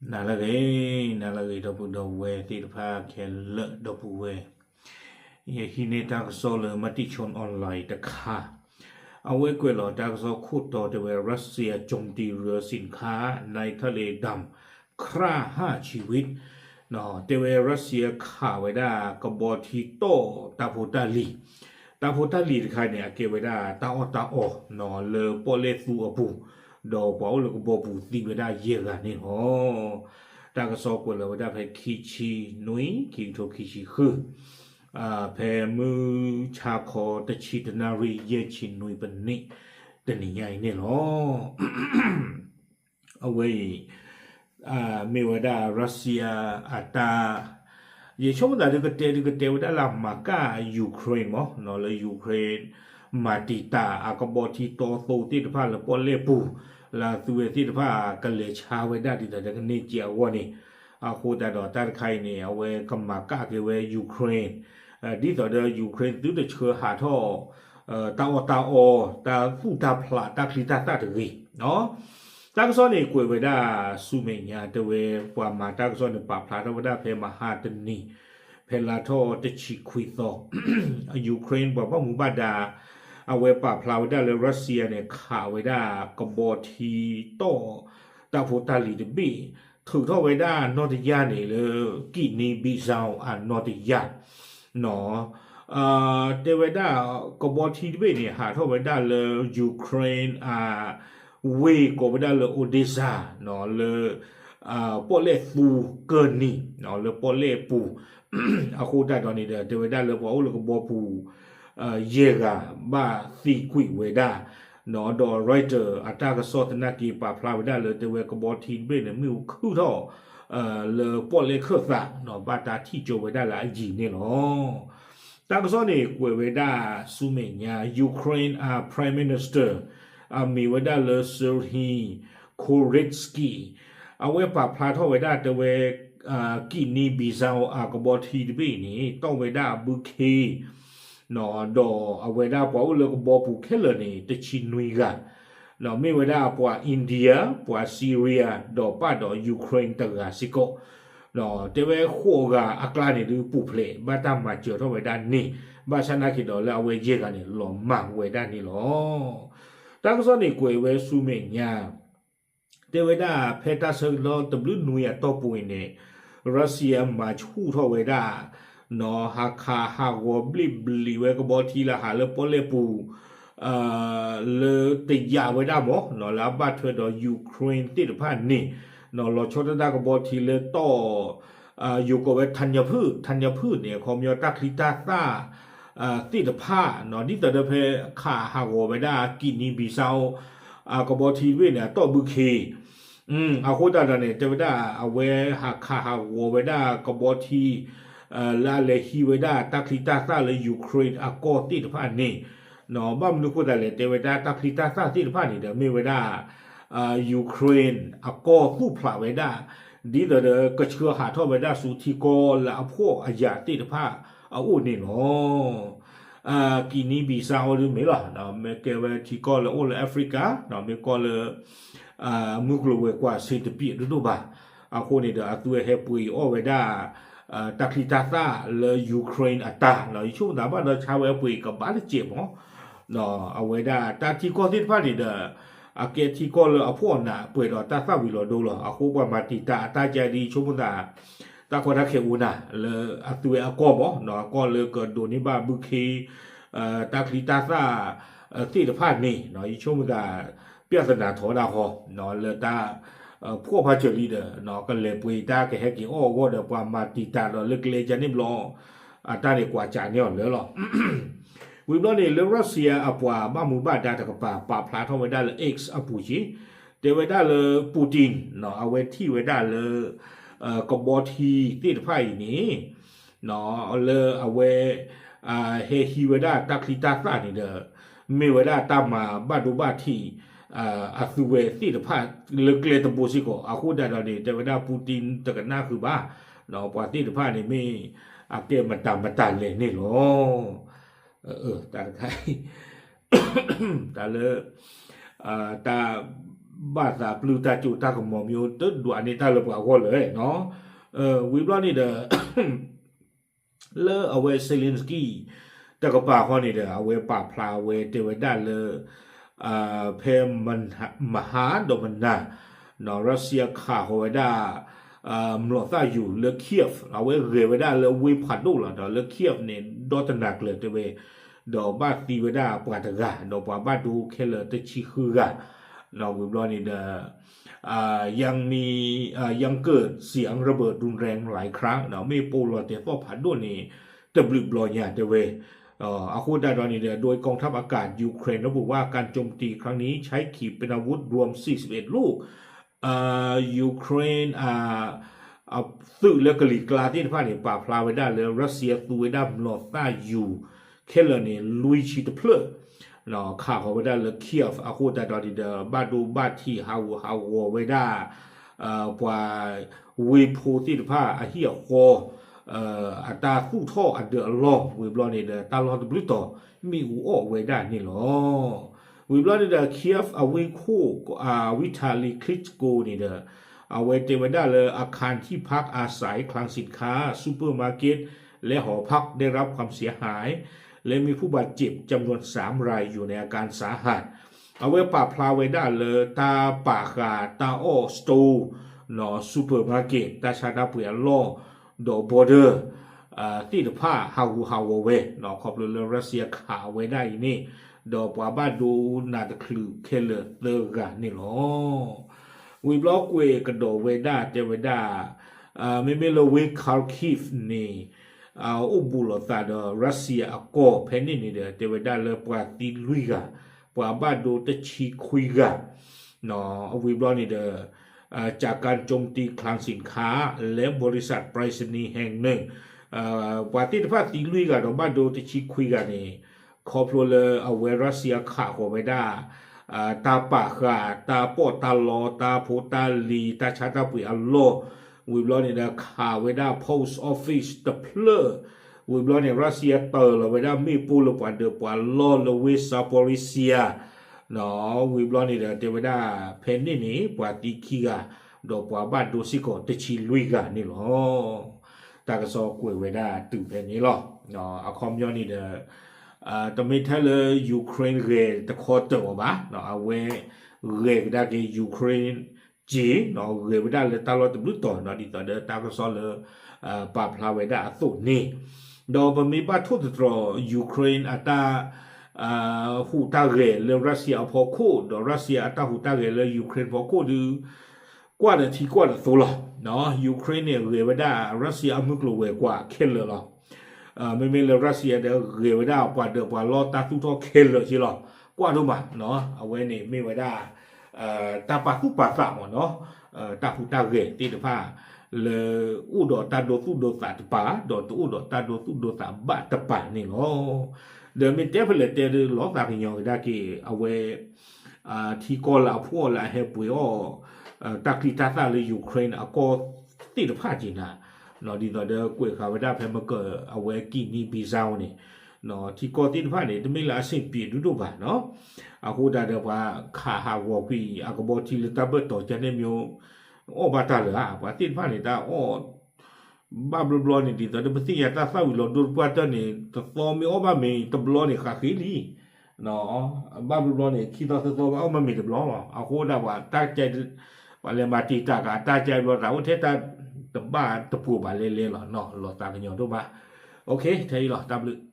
နၤလၢအဂ့ၤ, နၤလၢအဂ့ၤ ဒီပုၢ်ဒီဝဲၢ်သ့ၣ်တဖၣ်ခဲလၢာ် ဒီပုၢ်ဝဲၢ်, ယဟံးန့ၢ်တၢ်ကစီၣ်လၢ Matichon Online တခါ, အဝဲကွဲးလီၤတၢ်ကစီၣ်ခိၣ်တီတဲဝဲ Russia โจมตีเรือสินค้าในทะเลดำ ฆ่าห้าชีวิต တဲဝဲ Russia ခးဝဲဒၣ်ကဘီထံတီၢ်တၢ်ဖိတၢ်လံၤ, တၢ်ဖိတၢ်လံၤတခါန့ၣ် အကဲဝဲဒၣ်တၢ်အီၣ်တၢ်အီ လၢပီၣ်လဲၣ်သူအပူၤ, ဒီးပှၤအိၣ်လၢကဘီပူၤသံဝဲဒၣ်ယဲၢ်ဂၤန့ၣ်လီၤ. တၢ်ကစီၣ်ကွဲးလီၤဝဲဒၣ်ဖဲခံဆံနွံ ခံကထိခံဆံဃု, ဖဲမုၢ်ဆါခီတဆံတနၣ်ရံၣ် ယဲၢ်ဆံနွံပနံးတနံၤညါအံၤန့ၣ်လီၤ. အဝဲအံၤ မ့ၢ်ဝဲဒၣ် Russia အတၢ်, ယဆိကမိၣ်သးဒုးကတဲဒုးကတဲဝဲဒၣ်လၢအမၤကၣ် Ukraine မ့ၢ် လၢ Ukraine မၤတံာ်တာ်အကဘီထံတီသိသ့ၣ်တဖၣ်လၢပီၣ်လဲၣ်ပူၤ, လၢအသုဝဲသ့ၣ်တဖၣ်ကလဲၤဆါဝဲဒၣ် ဒ်သိးဒီးကန့ၢ်က့ၤအဂီၢ်န့ၣ်, အဃိသတးဒီးတၢ်တခါအံၤန့ၣ် အဝဲကမၤကၣ်က့ၤဝဲ Ukraine ဒ်သိးဒီး Ukraine သုတဆှၢဟးထီၣ် တၢ်အီၣ်တၢ်အီ တၢ်သူၣ်တၢ်ဖျး တၢ်ချံတၢ်သၣ်တဂ့ၤ. တၢ်ကစီၣ်န့ၣ်ကွဲးဝဲဒၣ်ဆူမဲာ်ညါ တဲဝဲပှၤမၤတၢ်ကစီၣ်န့ၣ် ပာ်ဖျါထီၣ်ဝဲဒၣ်ဖဲမဟါတနံၤ ဖဲလါထီၣ်တဆံခွံသီ Ukraine ပှၤဘၣ်မူဘၣ်ဒါ အဝဲပာ်ဖျါဝဲဒၣ်လၢ Russia န့ၣ် ခးဝဲဒၣ်ကဘီထံတီၢ် တၢ်ဖိတၢ်လံၤတဘ့ၣ် ထုးထီၣ်ဝဲဒၣ်နီၣ်တယၢ်န့ၣ်လၢ Guinea Bissau အနီၣ်တယၢ် တဲဝဲဒၣ် ကဘီထံတဘ့ၣ်န့ၣ် ဟးထီၣ်ဝဲဒၣ်လၢ Ukraine အ ဝ့ၢ်ကိးဝဲဒၣ်လၢ Odesa လၢ ပီၣ်လဲၣ်သူကၢၢ်နံၤ လၢပီၣ်လဲၣ်ပူၤ အဃိသတးဒီးန့ၣ်ဒီး တဲဝဲဒၣ်လၢပှၤအိၣ်လၢကဘီပူၤ ယဲၢ်ဂၤဘၣ်သံကွံာ်ဝဲဒၣ် ဒီး Reuters အတၢ်ကစီၣ်သနာ်က့ ပာ်ဖျါဝဲဒၣ်လၢ တဲဝဲကဘီထံတဘ့ၣ်န့ၣ် မ့ၣ်အူခုၣ်ထီၣ် လၢပီၣ်လဲၣ်ခၢၣ်သး ဘၣ်တၢ်ထံၣ်ကၠိဝဲဒၣ်လၢအယံၤန့ၣ်လီၤ. တၢ်ကစီၣ်န့ၣ်ကွဲးဝဲဒၣ်ဆူမဲာ်ညါ Ukraine အ Prime Minister အမ့ၢ်ဝဲဒၣ်လၢ Serhiy Koretsky အဝဲပာ်ဖျါထီၣ်ဝဲဒၣ်တဲဝဲ Guinea Bissau အကဘီထံတဘ့ၣ်န့ၣ် တီၣ်ဝဲဒၣ်အဘုခ့ ဒီးအဝဲဒၣ်ပှၤအိၣ်လၢကဘီပူၤခဲလၢာ်န့ၣ် တဆံနွံဂၤ မ့ၢ်ဝဲဒၣ်ပှၤ India ပှၤ Syria ဒီးပၣ်ဒီး Ukraine တဂၤစ့ၢ်ကီး တဲဝဲဃိးဂၤအကျါန့ၣ်ဒုးပူၤဖျဲး ဘၣ်တၢ်မၤစၢၤထီၣ်ဝဲဒၣ်န့ၣ် ဘၣ်ဆၣ်နာ်က့ၤဒီးလၢအဝဲယဲၢ်ဂၤန့ၣ် လီၤမၢ်ဝဲဒၣ်န့ၣ်လီၤ. တၢ်ကစီၣ်န့ၣ်ကွဲးဝဲဆူမဲာ်ညါ တဲဝဲဒၣ်ဖဲတၢ်ဆၢကတီၢ်တဘျုးနွံအတီၢ်ပူၤအံၤန့ၣ် Russia မၤဆူၣ်ထီၣ်ဝဲဒၣ် ဟးခးဟးဂီၤဘျ့ၣ်ဘျံၤဝဲကဘီထံလၢဟးလၢပီၣ်လဲၣ်ပူၤ လၢတယာ်ဝဲဒၣ်မး လၢအဘၣ်ထွဲဒီး Ukraine သ့ၣ်တဖၣ်န့ၣ် လီၤဆီဒၣ်တၢ်ကဘီထံလၢတီၢ် ယိၤကိးဝဲ ထါညၣ်ဖုၣ် ထါညၣ်ဖုၣ်န့ၣ် အခီပညီတၢ်ချံတၢ်သၣ် သ့ၣ်တဖၣ် ဒ်သိးဒီးဖဲခးဟးဂီၤဝဲဒၣ် Guinea Bissau ကဘီထံတဘ့ၣ်န့ၣ် အတီၢ်ဘုခ့ အဃိသတးဒီးန့ၣ် တဲဝဲဒၣ်အဝဲဟးခးဟးဂီၤဝဲဒၣ်ကဘီထံ လၢအလဲၤဟံးဝဲဒၣ်တၢ်ချံတၢ်သၣ်လၢ Ukraine အကီၢ်သ့ၣ်တဖၣ်န့ၣ် ဘၣ်မနုၤဃိသတးလဲၣ် တဲဝဲဒၣ်တၢ်ချံတၢ်သၣ်သ့ၣ်တဖၣ်န့ၣ်ဒီး မ့ၢ်ဝဲဒၣ် Ukraine အကီၢ်သူၣ်ဖျးဝဲဒၣ် ဒ်သိးဒီးကဆှၢဟးထီၣ်ဝဲဒၣ်ဆူထံကီၢ်လၢအဖှီၣ်အယာ်သ့ၣ်တဖၣ်အအိၣ်န့ၣ်လီၤ. Guinea Bissau ဒ်မ့ၢ်လီၤ မ့ၢ်ကဲဝဲထံကီၢ်လၢအိၣ်လၢ Africa မ့ၢ်ကီၢ်လၢ မုၢ်ကျိၤဝဲၤကွာ်ဆံးတပျံၤဒိၣ်ဒိၣ်ဘၣ်. အဃိန့ၣ်ဒီး အသုဝဲဟဲပှ့ၤအီၣ်ဝဲဒၣ် တၢ်ချံတၢ်သၣ်လၢ Ukraine အတၢ် ယဆိကမိၣ်သးဘၣ်ဒီးဆါဝဲအပှ့ၤကဘၣ်တစဲးမး အဝဲဒၣ်တၢ်ထံကီၢ်သ့ၣ်တဖၣ်န့ၣ်ဒီး အကဲထံကီၢ်လၢအဖှီၣ်အနး ပှဲၤဒီးတၢ်သၣ်ဝံၤလီၤဒိလီၤ. အဃိပှၤမၤတံာ်တာ်အတၢ်ကဲဒ်ယဆိကမိၣ်သး တၢ်ကီတၢ်ခဲအိၣ်နၤ လၢအသုဝဲအကီၢ်မး အကီၢ်လၢကဒိးန့ၢ်ဘၣ်ဘုခ့ တၢ်ချံတၢ်သၣ် သ့ၣ်တဖၣ်န့ၣ် ယဆိကမိၣ်သး ပြဿနာထီဒါဃီ လၢတၢ် ဖှီၣ်ဖးစၢၤလံဒီး ကလဲၤပှ့ၤတၢ်ကဟဲက့ၤအီၣ်အဂီၢ်ဒီး ပှၤမၤတံာ်တာ်ဒီးလၢကျဲကန့ၣ်ဘျီ အတၢ်န့ၣ်ကွၢ်စးန့ၢ်အီၤလၢလီၤ. ဝံၤဘျီန့ၣ် လၢ Russia အပှၤဘၣ်မူဘၣ်ဒါတကပၤ ပာ်ဖျါထီၣ်ဝဲဒၣ်လၢ X အပူၤက့ တဲဝဲဒၣ်လၢ Putin အဝဲထံၣ်ဝဲဒၣ်လၢ ကဘီထံသ့ၣ်တဖၣ်အံၤန့ၣ် လၢအဝဲ ဟဲဟံးဝဲဒၣ်တၢ်ချံတၢ်သၣ်န့ၣ်ဒီး မ့ၢ်ဝဲဒၣ်တၢ်မၤဘၣ်ဒိဘၣ်ထံး အသုဝဲသ့ၣ်တဖၣ်လၢကျဲတဘိစ့ၢ်ကီး အဃိဒၣ်ဒီးန့ၣ် တဲဝဲဒၣ် Putin တကနၣ်ဃုာ်ဘၣ် ပှၤသ့ၣ်တဖၣ်န့ၣ်မ့ၢ် အကဲမတၤမတၤလဲၣ်န့ၣ်လီၤ. တၢ်တခါအံၤ တၢ်လၢ တၢ် ဘၣ်သးပျုၢ်တၢ်စိတၢ်ကမီၤမ့ၢ်တဒွးန့ၢ်တၢ်လၢပှၤအဂီၢ်လၢၤနီၤ. ဝံၤဘျီန့ၣ်ဒီး လၢအဝဲ Zelensky တကပၤဃီန့ၣ်ဒီး အဝဲပာ်ဖျါဝဲတဲဝဲဒၣ်လၢ ဖဲမဟါဒီးမနၤ Russia ခးဃီၤဝဲဒၣ် မျိာ်သၣ်ယူၤလၢ Kyiv အဝဲဂဲၤဝဲဒၣ်လၢဝ့ၢ်ဖးဒိၣ်လီၤ ဒီးလၢ Kyiv န့ၣ် ဒီတနၤကျၢၤတဲဝဲ ဒီးဘၣ်သံဝဲဒၣ်ပှၤတဂၤ ဒီးပှၤဘၣ်ဒိခဲလၢာ်တဆံဃုဂၤ ဝံၤဘျီန့ၣ်ဒီး ยังมี ยังเกิดเสียงระเบิดรุนแรงหลายครั้ง မ့ၣ်ပိၢ်လီၤတဲာ်သီၣ်ဖးဒိၣ်န့ၣ် တဘျုးဘျီညါတဲဝဲ အဃိသတးဒီးန့ၣ်ဒီး โดยกองทัพอากาศยูเครนระบุว่าการโจมตีครั้งนี้ใช้ขีปนาวุธรวมสี่สิบเอ็ดลูก Ukraine သုးလၢကလံၤကျါသ့ၣ်တဖၣ်န့ၣ် ပာ်ဖျါဝဲဒၣ်လၢ Russia သူဝဲဒၣ်မျိာ်သၣ်ယူၤခဲလၢာ်န့ၣ် လွံၢ်ဆံတဖျၢၣ် ခးဃီၤဝဲဒၣ်လၢ Kyiv အဃိသတးဒီးန့ၣ်ဒီး ဘၣ်ဒိဘၣ်ထံးဟးဂူာ်ဟးဂီၤဝဲဒၣ် ပှၤဝ့ၢ်ဖိသ့ၣ်တဖၣ်အဟံၣ်အဃီ အတၢ်သူၣ်ထီၣ်အဒၢးအလီၢ် ဝံၤဘျီန့ၣ်ဒီး တၢ်လီၢ်တဘျုးတီၤ မ့ၣ်အူအီၣ်ဝဲဒၣ်န့ၣ်လီၤ. ဝံၤဘျီန့ၣ်ဒီး Kyiv အဝ့ၢ်ခိၣ် Vitali Klitschko န့ၣ်ဒီး အဝဲတဲဝဲဒၣ်လၢ อาคารที่พักอาศัย คลังสินค้า ซูเปอร์มาร์เก็ต และหอพักได้รับความเสียหาย และมีผู้บาดเจ็บจำนวนสามรายอยู่ในอาการสาหัส အဝဲပာ်ဖျါဝဲဒၣ်လၢတၢ်ပာ်ဃာ်တၢ်အီၣ် store နီၤ supermarket တၢ်ဆါတၢ်ပှ့ၤအလီၢ် ဒီး border သ့ၣ်တဖၣ်ဟးဂူာ်ဟးဂီၤဝဲ ခီဖျိလၢ Russia ခးဝဲဒၣ်အံၤန့ၣ် ဒီးပှၤဘၣ်ဒိနးတချုးခဲလၢာ်သၢဂၤန့ၣ်လီၤ. ဝံၤဘျီကွဲးကဒီးဝဲဒၣ်တဲဝဲဒၣ် မ့မ့ၢ်လၢဝ့ၢ် Kharkiv န့ၣ် အိၣ်ဘူးလိာ်သးဒီး Russia အကီၢ်ဖဲန့ၣ်န့ၣ်ဒီး တဲဝဲဒၣ်လၢပှၤသံလွံၢ်ဂၤ ပှၤဘၣ်ဒိတဆံခွံဂၤ အဝံၤဘျီန့ၣ်ဒီး จากการโจมตีคลังสินค้า และบริษัทไปรษณีย์แห่งหนึ่ง ပှၤသ့ၣ်တဖၣ်သံလွံၢ်ဂၤဒီးဘၣ်ဒိတဆံခွံဂၤန့ၣ် ခီဖျိလၢအဝဲ Russia ခးဃီၤဝဲဒၣ် တၢ်ပာ်ဃာ် တၢ်ပီးတၢ်လီ တၢ်ဖိတၢ်လံၤ တၢ်ဆါတၢ်ပှ့ၤအလီၢ် ဝံၤဘျီန့ၣ်ဒီး ခးဝဲဒၣ် post office တဖျၢၣ် ဝံၤဘျီန့ၣ် Russia တၢၤလီၤဝဲဒၣ်မ့ၣ်ပိၢ်လၢပှၤဒၢးပှၤလီၢ်လၢဝ့ၢ် Zaporizhzhia ဝံၤဘျီန့ၣ်ဒီး တဲဝဲဒၣ်ဖဲန့ၣ်န့ၣ် ပှၤသံခံဂၤ ဒီးပှၤဘၣ်ဒိစ့ၢ်ကီးတဆံလွံၢ်ဂၤန့ၣ်လီၤ. တၢ်ကစီၣ်ကွဲးဝဲဒၣ်တုၤဖဲန့ၣ်လီၤ. အခီပညီန့ၣ်ဒီး တမ့ၢ်ထဲလၢ Ukraine ဂဲၤတခီတၢၤအီၤဘၣ်, အဝဲဂဲၤကဒါက့ၤ Ukraine က့ၤ ဂဲၤဝဲဒၣ်လၢတၢ်လီၢ်တဘျုးတီၤနီၤ ဒ်သိးဒီးတၢ်ကစီၣ်လၢ ပာ်ဖျါဝဲဒၣ်အသိးန့ၣ်, ဒီးပမ့ၢ်ဘၣ်ထိၣ်သတြီၤ Ukraine အတၢ် ဟူးတၢ်ဂဲၤလၢ Russia အဖီခိၣ် ဒီး Russia အတၢ်ဟူးတၢ်ဂဲၤလၢ Ukraine ဖီခိၣ်ဒီး ကွၢ်ဒီးထံကွၢ်ဒီးသိလီၤ. Ukraine န့ၣ် ဂဲၤဝဲဒၣ် Russia အမုၢ်ကျိၤဝဲၤကွာ်ခဲလၢာ်လီၤ. မ့မ့ၢ်လၢ Russia ဒီးဂဲၤဝဲဒၣ်ပှၤဒၢးပှၤလီၢ်တၢ်သူၣ်ထီၣ်ခဲလၢာ်က့လီၤ. ကွၢ်ဒိၣ်မး, အဝဲန့ၣ်မ့ၢ်ဝဲဒၣ် တၢ်ပာ်သူၣ်ပာ်သးမ့ၢ်နီၤ, တၢ်ဟူးတၢ်ဂဲၤသ့ၣ်တဖၣ် လၢအိၣ်ဒီးတၢ်ဒိသူၣ်ဒိသးတပၤ ဒီးတအိၣ်ဒီးတၢ်ဒိသူၣ်ဒိသးဘၣ်တပၤန့ၣ်လီၤ. ဒီးမ့ၢ်တဲဖဲလဲၣ်တဲလီၤသးကညီၤကဒါက့ၤ အဝဲ ထံကီၢ်လၢအဖှီၣ်လၢအဟဲပှ့ၤအီၣ် တၢ်ချံတၢ်သၣ်လၢ Ukraine အကီၢ်သ့ၣ်တဖၣ်က့ၤနၤ, ဒ်သိးဒီးကွဲးဃာ်ဝဲဒၣ်ဖဲမကၢၤအဝဲ Guinea Bissau န့ၣ် ထံကီၢ်သ့ၣ်တဖၣ်န့ၣ် တမ့ၢ်လၢအဆင်ပြေဒုဒိၣ်ဘၣ်နီၤ, အဃိဒၣ်ဒီးပှၤခးဟးဂီၤကွံာ်အကဘီထံလၢတၢ်ဘၢၣ်တီၤကန့ၣ်မ့ၢ် အီၣ်ဘၣ်တၢ်လၢၤဧါ, ပှၤသ့ၣ်တဖၣ်န့ၣ် တၢ်အီၣ် ဘၣ်ဘျီဘျီန့ၣ် ဒ်သိးဒီးပသ့ၣ်ညါတၢ်သၣ်ဝံၤလီၤဒိတပှၢ်တၢၢ်န့ၣ် တသီမ့ၢ်အီၣ်ဘၣ်မ့ၤတဘျီန့ၣ် ဃးဃ့လံ, ဘၣ်ဘျီဘျီန့ၣ် ခံသီသၢသီဘၣ်အီၣ်ဘၣ်မ့ၤတဘျီလီၤ. အဃိဒၣ်ပှၤတၢ်ကဲ ပှၤလဲၤမၤတံာ်တာ်က့ၤအတၢ်ကဲဘျီ တၢ်အိၣ်ထဲတၢ်တဘၣ်တပှိၤဘၣ်လဲၤလဲၤလီၤ, လီၤသးကညီၤဒိၣ်မး. ထဲအံၤလီၤ တၢ်ဘျုး